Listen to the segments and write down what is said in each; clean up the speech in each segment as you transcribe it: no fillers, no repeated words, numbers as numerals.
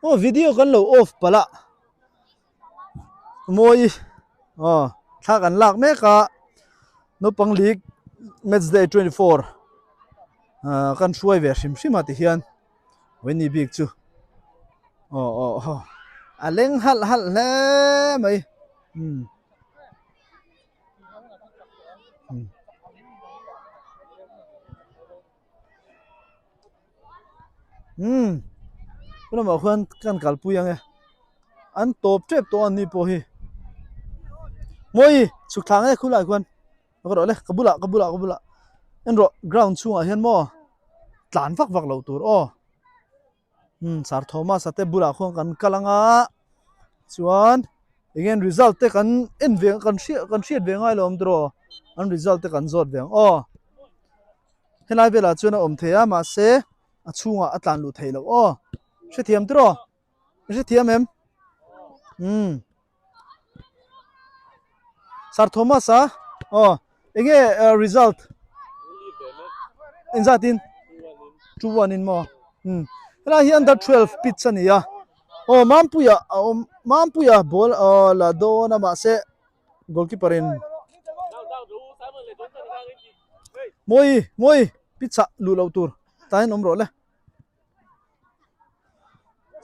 Aw video kan lo off palh a mawi aw thla kan lak mek a naupang league match day 24 ah kan hruai ve hrim hrim a ti hian Vawini bik chu aw aw aw a leng halh halh hle mai umm. Umm lamah khuan kan kalpui ang e an tawp tep tawh a ni pawh hi mawi chhuk thla nge khulai khuan ka rawh le ka bulah ka bulah ka bulah en rawh ground chhungah hian maw tlan vak vak loh tur aw. Umm Sir Thomas a te bulah khuan kan kal anga chuan eng nge result te kan en ve kan hriat kan hriat ve ngai lo awm tawh an result te kan zawt ve ang aw helai velah chuan a awm thei a mahse a chhungah a tlan luh theih loh aw hrethiam tawh i hrethiam em umm. Sir Thomas a aw enge result engzat in 2-1 in maw umm helai hi under 12 pitch a ni a aw Mampuia a awm Mampuia ball aw la dawn a mahse goalkeeper in Mawi Mawi pitch ah luh loh tur tlai in awm rawh le.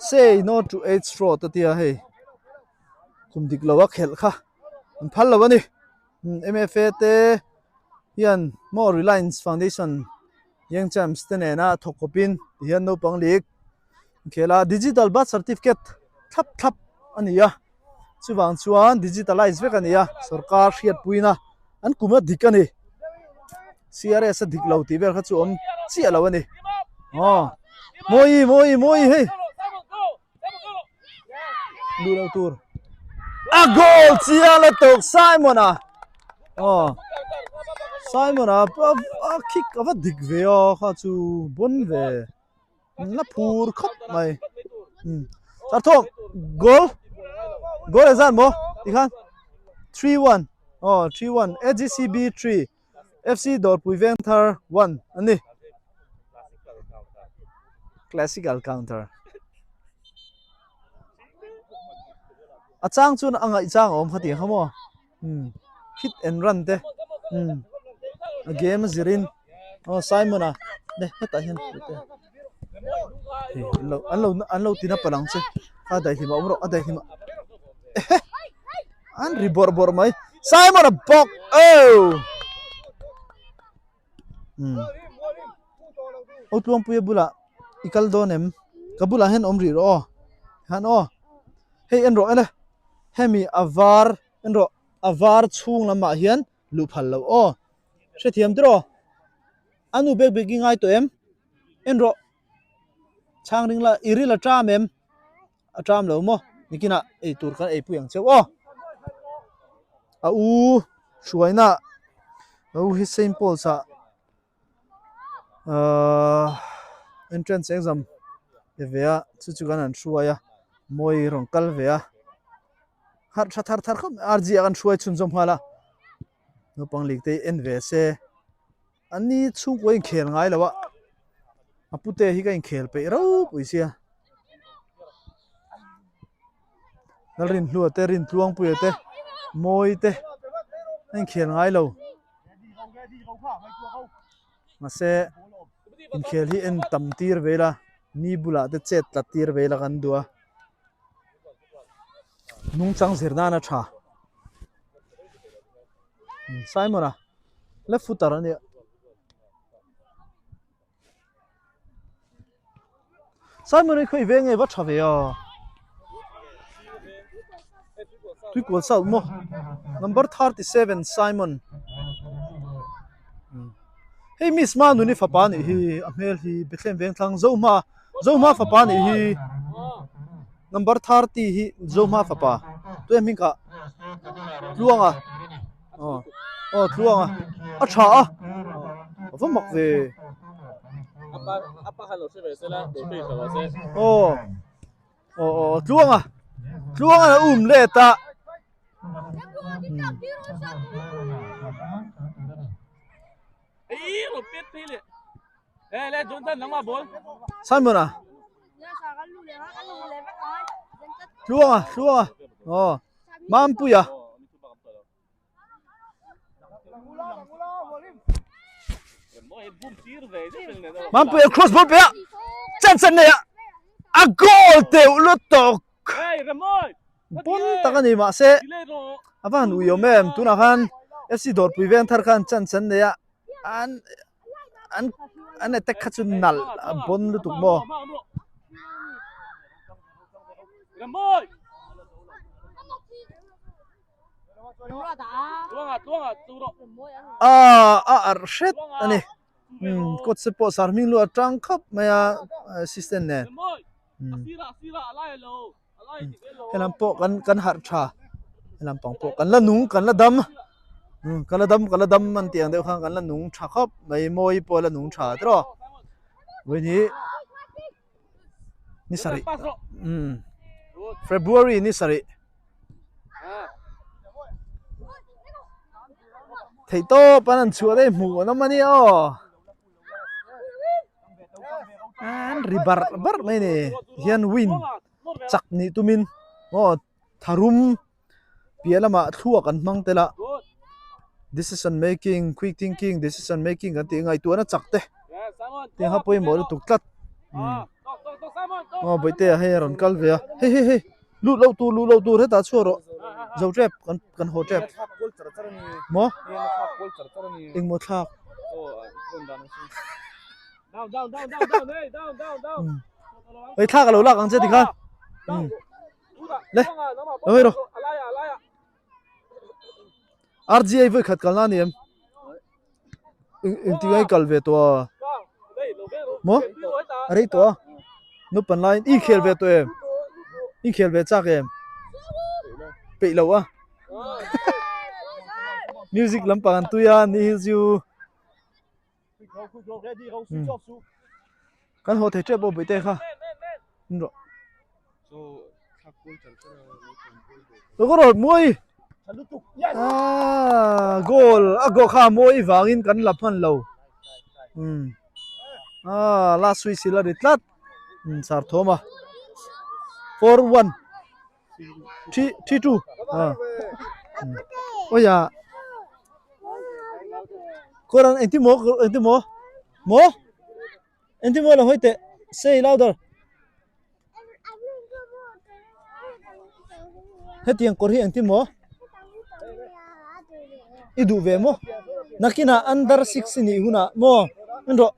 Say no to age fraud a tia hei kum dik lo a khelh kha an phal lo a ni M_F_A te hian maw Reliance Foundation Young Champs te nena thawk kawpin tihian naupang league an khel a digital birth certificate thlap thlap a ni a chuvang chuan digitalize vek a ni a sorkar hriatpuina an kum a dik a ni CRS a dik lo tih vel kha chu awm chiah lo a ni aw mawi mawi mawi hei duh lo tur a goal chiang la tawk Simon a aw Simon a a kick a va dik ve a kha chu bon ve. La phur khawp mai umm Sarthawm goal goal ezan maw tikhan 3-1 aw 3-1 AGCB 3 FC Dawrpui Vengthar 1 a ni classical counter a chang chuan a ngaih chang a awm kha tih ang kha maw. umm hit and run te umm a game a zirin aw Simon a ne hetah hian hei an lo an lo an lo tina palh ang che a daihlim a awm rawh a daihlim a ehe an ri bawrh bawrh mai Simon a bawk oh umm aw tluangpuia bulah i kal dawn em ka bulah hian awm rih rawh aw han aw hei en rawh en e hemi a var en rawh a var chhung lamah hian luh phal loh aw hrethiam tiraw a nu bek bek i ngai tawh em en rawh chhang ring la i ril a ṭam em a ṭam lo maw nikinah ei tur kan ei pui ang cheu aw a u hruaina a u hi Saint Paul's ah ahh entrance exam pe ve a chu chu kan han hruai a mawi rawn kal ve a harh tha thar thar khawp mai RG ah kan hruai chhunzawm nghal a naupang lik te hi en ve se an ni chhungkua inkhel ngai lo a a pute hi ka inkhel peih ropui sia Lalrinhlua te Rintluangpuia te Mawi te a inkhel ngai lo. Mahse inkhel hi en tam tir ve ila mi bulah te chet tlat tir ve ila kan duh a nungchang zir nan a tha Simon a left footer a nia. Simon hi khawi veng nge va tha ve a Tuikual South maw number 37 Simon hei Miss Manuni fapa nih hi a hmel hi Bethlehem Vengthlang Zohma Zohma fapa nih hi number 30 hi Zohma fapa tuia hming kah Tluanga. Aw aw tluang a a tha a a va mak ve aw aw aw tluang a tluang a um let a Simon a. Tluanga tluanga aw Mampuia. Mampuia cross ball pe a chance an nei a a goal teuh lutuk pawn tak a ni mahse a va han ui awm em tunah khan FC Dawrpui veng thar khan chance an nei a an an an attack kha chu nalh a bawn lutuk maw. Ah a arh hret a ni umm coach te pawh sar hming lu a tang khawp mai a assistant nen umm helam pawh kan kan harh tha helam pang pawh kan la nung kan la dam umm kan la dam kan la dam an tih ang deuh khan kan la nung tha khawp mai mawi pawh a la nung tha tiraw vawiin hi. Ni sarih umm February ni sarih theih tawp an han chhuah daih hmuh an awm a nia aw an ri barh barh mai a ni hian win chak nih tumin aw tharum piah lamah thluak an hmang tel a decision making quick thinking decision making kan tih ngaihtuahna chak te tiang kha pawimawh lutuk tlat umm aw bawihte ah hei a rawn kal ve a hei hei hei lut loh tur luh loh tur hetah chhuak rawh zo tep kan kan haw tep maw engmaw thlak umm hei thlak a lo lak ang che tikhan umm. Le, lo hei rawh. RGA voi khat kalna ni em? Engtingai kal ve tawh a? Maw? A rei tawh a? Nupan laiin i khel ve tawh em? I khel ve chak em? Peih lo a. Music lampang an tui a, ni hi chu Kan haw thei tep pawh buaite kha rawh Ka rawt mawi ah goal a goal kha mawi vangin kan la hman lo um ah last whistle a ri tlat um sar thawm a 4 1 3 3 2 ah awia Kawran engtin maw engtin maw maw engtin maw lo hawi teh say louder hetiang kawr hi engtin maw i duh ve maw nakinah under six i nih hunah maw en rawh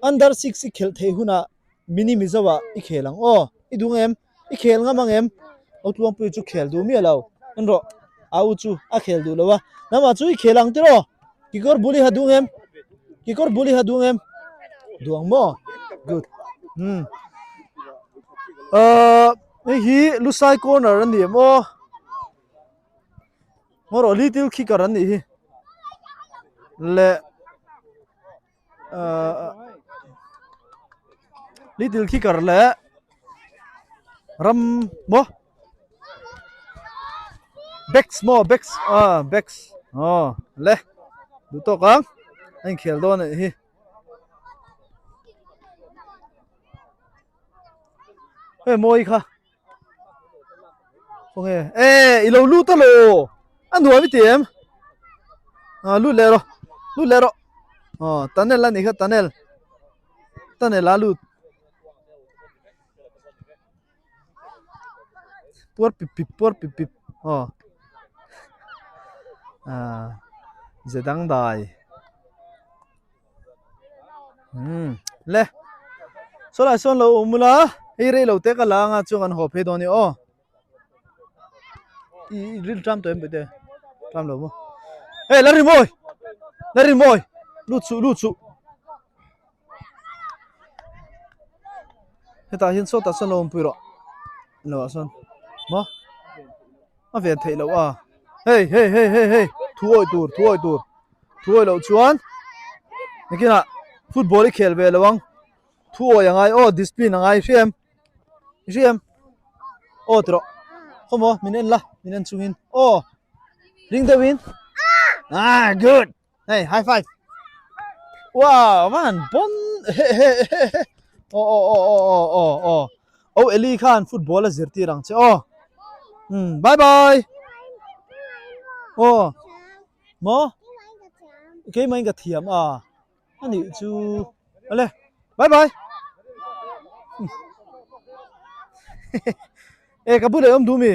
under six i khelh theih hunah mini mizo ah i khel ang aw i duh em. I khel ngam ang em? Au Tluangpuii chu khel duh miah lo. En rawh, a u chu a khel duh lo a. Nangmah chu i khel ang tiraw? Kikawr bul i ha duh em? Kikawr bul i ha duh em? Duh ang maw? Good. Hmm. Uh, hei hi Lusai corner an ni em aw? Ngaw rawh, little kicker an nih hi. Le ahh little kicker leh ram maw bags maw bags ah bags aw le duh tawk ang a inkhel dawn a nih hi. Hei mawi kha khawnge e i lo lut a lo a nuam i ti em ah lut leh rawh lut leh rawh aw tunnel a nih kha tunnel tunnel a lut puar pip pip puar pip pip aw ah ze dangdai. Umm le saw lai sawn lo awm ula hei rei lo te ka la anga chuan kan haw phei dawn a ni aw i ril ṭam tawh em pawh te ṭam lo maw hei la ri mawi la ri mawi lut suh lut suh hetah hian sawtah sawn lo awmpui rawh lo ah sawn maw. A ven theih loh a hei hei hei hei hei thu awih tur thu awih tur thu awih loh chuan nikinah football i khel ve lo ang thu awih a ngai aw discipline a ngai hriam hriam aw ti rawh khawmaw min en la min en chungin aw ring deuhin ah good Hey, high five. Wow, man, bon. He he he he. Oh oh oh oh oh oh oh. O Eli khan football a zirtir ang che aw. Umm bye bye. Aw. Maw? Keimah in ka thiam a. Anih chu ale bye bye. E ka bulah i awm duh mi?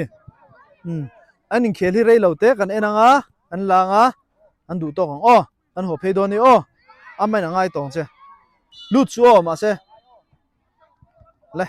Umm an inkhel hi rei lo te kan en ang a, an lang a, an duh tawk ang aw. Kan haw phei dawn ni aw. Amahin a ngai tawng che. Lut chu aw mahse. Le.